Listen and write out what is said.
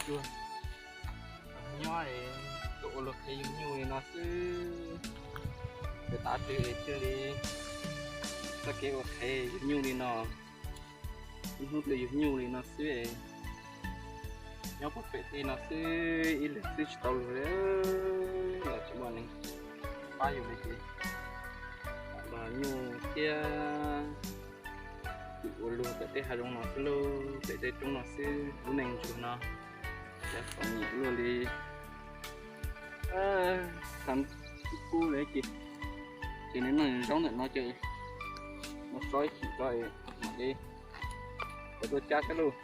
Cuag nyob es tuaj ua luag qhev yug nyuj li no xwb. Ces tav twg es thiaj li txoj kev ua qhev yug nyuj li no. Ib hnub twg yug nyuj li no xwb. Nyob puag pem teb no xwb, ib leeg xwb tsis tau luag li, los tsis muaj neeg pab yus li ces los nyuj thiab ua luag pem tej hav zoov no xwb lauj, pem tej roob no xwb. Lub neej ntsuag no txom nyem luaj li. Txog kub li ces, ces nws noj zaub ntawm no ces mus so ib chim tso mam li tuaj cab saib lauj.